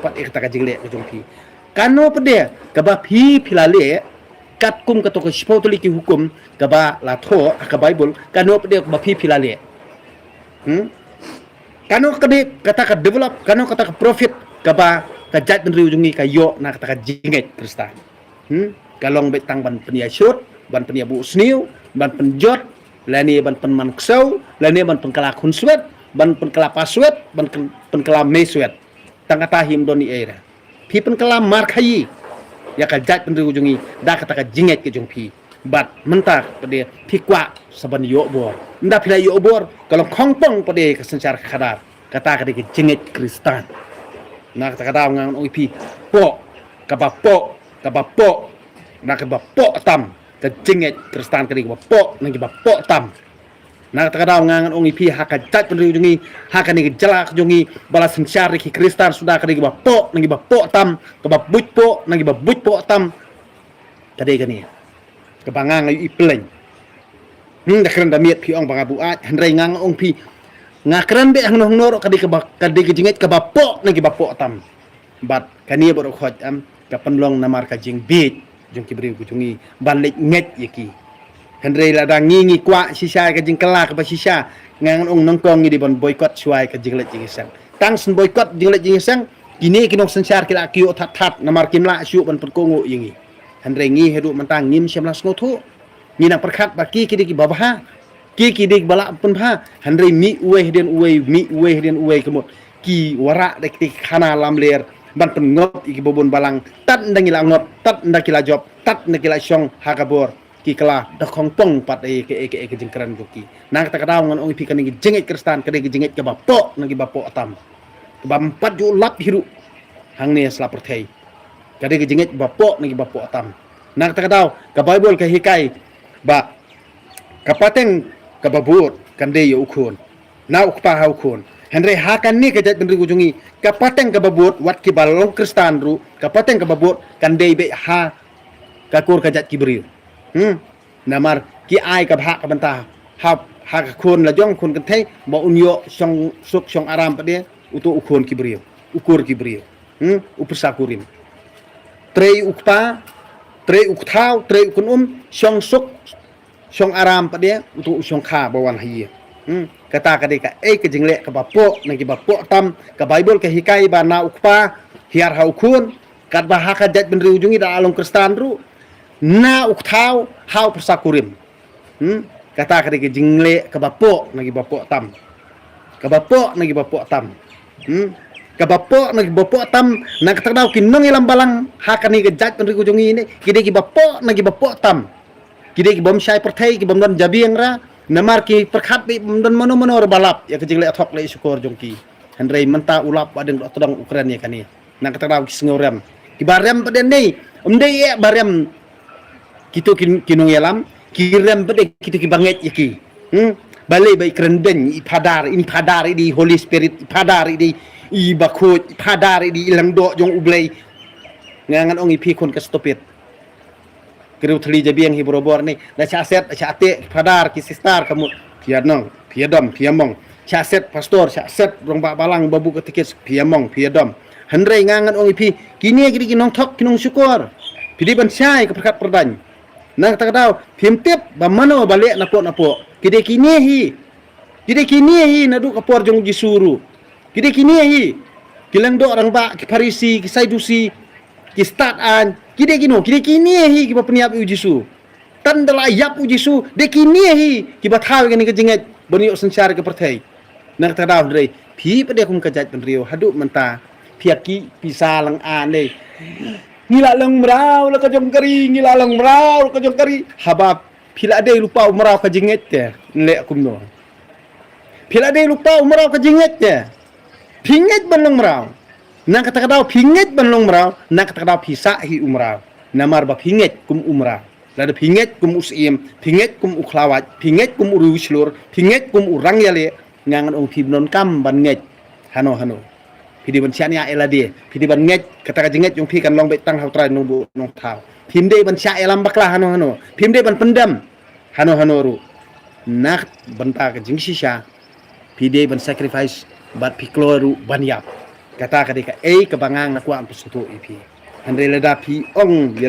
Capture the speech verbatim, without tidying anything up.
pat ïa kata ka jingleh ka jong phi. Kano pat de kaba phi phi la leh katkum kato ka shiphew tylli ki hukum kaba la thoh ha ka Baibl, kano pat de kaba phi phi la leh? Hmm? Kano ka dei kata ka develop, kano kata ka profit kaba ka jaitbynriew jong ngi ka ïoh na kata ka jingngeit Khristan? Hmm? Ka long beit tang ban pynïashut, ban pynïabuh sniew, ban pynjot, lane ban pynman ksew, lane ban pynkylla khunswet, ban pynkylla paswet, ban pyn-, pynkylla meiswet. Tang kata hi ym don ei ei re. Phi pynkylla markhaii ïa ka jaitbynriew jong ngi da kata ka jingngeit ka jong phi. Bad mynta pat de phi kwah sa ban ïoh bor. Ynda phi la ïoh bor ka long khongpong pat de ka synshar ka khadar. Kata ka dei ka jingngeit Khristan. Na kata ka daw nga ngan ong ïa phi, poh, kaba poh, kaba poh, na kaba poh tam. Ka jingngeit Khristan ka dei kaba poh, na kaba poh tam. Na kata ka daw nga ngan ong ïa phi, ha ka jaitbynriew jong ngi, ha kane ka jylla ka jong ngi, ba la synshar ïa ki Khristan suda, ka dei kaba poh, na kaba poh tam, kaba buit poh, na kaba buit poh tam. Ka dei kane kaba nga nga ïohi pleng. Hmm, da kren da miet phi ong ba nga buaid, hynrei nga nga ong phi, nga kren beit hangno hangno ruh ka dei kaba, ka dei ka jingngeit kaba poh na kaba poh tam. Bad kane baroh khoit em ka pynlong namar ka jingbieit jong ki briew ka jong ngi ban leit ngeit ïa ki. Hynrei lada ngi ngi kwah shisha ka jingkylla kaba shisha, nga ngan ong nyngkong ngi dei ban boycott shuwa ka jingleit jingïaseng. Tang shen boycott jingleit jingïaseng, kine ki nongsynshar ki la kiew that that namar kim lah shuh ban pynkohnguh ïa ngi. Hynrei ngi haduh mynta ngim shym la sngewthuh. Ngi nang pyrkhat ba ki ki dei kiba bha, ki ki dei kiba lah pynbha. Hynrei mih uwei hadien uwei, mih uwei hadien uwei ka mut ki wanrah da kita ki khana lamler ban pynngob ïa ki babun balang. Tad ynda ngi la ngot, tad ynda ki la jop, tad ynda ki la shong ha ka bor, ki kylla da khongpong pat ïa ka, ïa ka, ïa ka jingkren jong ki. Na kata ka daw ngan ong ïa phi, kane ka jingngeit Khristan ka dei ka jingngeit kaba poh na kaba poh tam, kaba ym pat ju lap hi ruh hangne ha sla pyrthei. Ka dei ka jingngeit ba poh na kiba poh tam. Na kata ka daw ka Baibl ka hikai ba ka pateng kaba bud kan dei ïa u khun, na u kpa ha u khun. Hynrei ha kane ka jaitbynriew ka jong ngi, ka pateng kaba bud, wat kiba long Khristan ruh, ka pateng kaba bud kan dei beit ha ka kur ka jait ki briew. Hmm. Namar ki ai ka bhah ka bynta ha, ha ka khun la jong, khun kynthei, ba un ïoh shong suk shong aram pat de, uto u khun ki briew, u kur ki briew. Hmm, u pyrsa kurim. Trei u kpa, trei u kthaw, trei u kynum, shong suk shong aram pat de, uto u shongkha ba wan ha ïing. Hmm, kata ka dei kaei ka jingleh kaba poh na kiba poh tam. Ka Baibl ka hikai ba na u kpa hiar ha u khun, katba ha ka jaitbynriew jong ngi da long Khristan ruh, na u kthaw ha u pyrsa kurim. Hmm? Kata ka dei ka jingleh kaba poh na kiba poh tam. Kaba poh na kiba poh tam. Hmm? Kaba poh na kiba poh tam, na kata ka daw ki nongïalam balang ha kane ka jaitbynriew ka jong ngi ne, ki dei kiba poh na kiba poh tam. Ki dei ki bym shai pyrthei, ki bym don jabieng ra, namar ki pyrkhat beit bym don mano mano ruh ba lap ïa ka jingleh thok leh shukor jong ki. Hynrei mynta u lap ba dang doh tdong u kren ïa kane. Na kata ka daw ki sngew rem. Kiba rem pat de ne, ym dei eh ba rem kito ki, ki nongïalam, ki rem pat de kito kiba ngeit ïa ki. Hmm? Balei ba i kren beiñ, i Phadar, i Phadar i dei Holy Spirit, i Phadar i dei i bakhuid, i Phadar i dei i lyngdoh jong U Blei. Nga ngan ong ïa phi, khun ka stupid. Ki riew thylli jabieng hi barabor ne, la shah set, la shah teh, Phadar, ki sister, ka mut phi ïa nong, phi ïa dom, phi ïa mong. Shah set pastor, shah set rangbah balang ba buh katekis, phi ïa mong, phi ïa dom. Hynrei nga ngan ong ïa phi, kine ki dei ki nongthok, ki nongshukor. Phi dei ban shai ka pyrkhat pyrdaiñ. Na kata ka daw phim tip ba mano ba leh napoh napoh. Ki dei kine hi. Ki dei kine hi naduh ka por jong U Jisu ruh. Ki dei kine hi ki lyngdoh rangbah, ki Pharisi, ki Sadusi, ki stad aiñ. Ki dei kino? Ki dei kine hi kiba pynïap ïa U Jisu. Tang da la ïap U Jisu, dei kine hi kiba thaw ïa kane ka jingngeit ban ïoh synshar ïa ka pyrthei. Na kata ka daw, hynrei phi pat de kum ka jaitbynriew haduh mynta phi ïa ki pisa lang a ne, ngi la long mraw la ka jong ka ri, ngi la long mraw la ka jong ka ri. Haba phi la dei lypa u mraw ka jingngeit te, leh kumno? Phi la dei lypa u mraw ka jingngeit te. Phi ngeit ban long mraw. Na kata ka daw phi ngeit ban long mraw, na kata ka daw phi sah hi u mraw. Namar ba phi ngeit kum u mraw. Lada phi ngeit kum u syiem, phi ngeit kum u khlawait, phi ngeit kum u riewshlur, phi ngeit kum u rangïaleh, nga ngan ong phim donkam ban ngeit hano hano. Phi dei ban shaniah ïa lade, phi dei ban ngeit, kata ka jingngeit jong phi kan long beit tang ha U Trai Nongbuh Nongthaw. Phim dei ban shah ïalam bakla hano hano. Phim dei ban pyndem hano hano ruh. Na bynta ka jingshisha phi dei ban sacrifice bad phi kloi ruh ban ïap. Kata ka dei kaei kaba nga nga kwah ban pynsngewthuh ïa phi. Hynrei lada phi ong ïa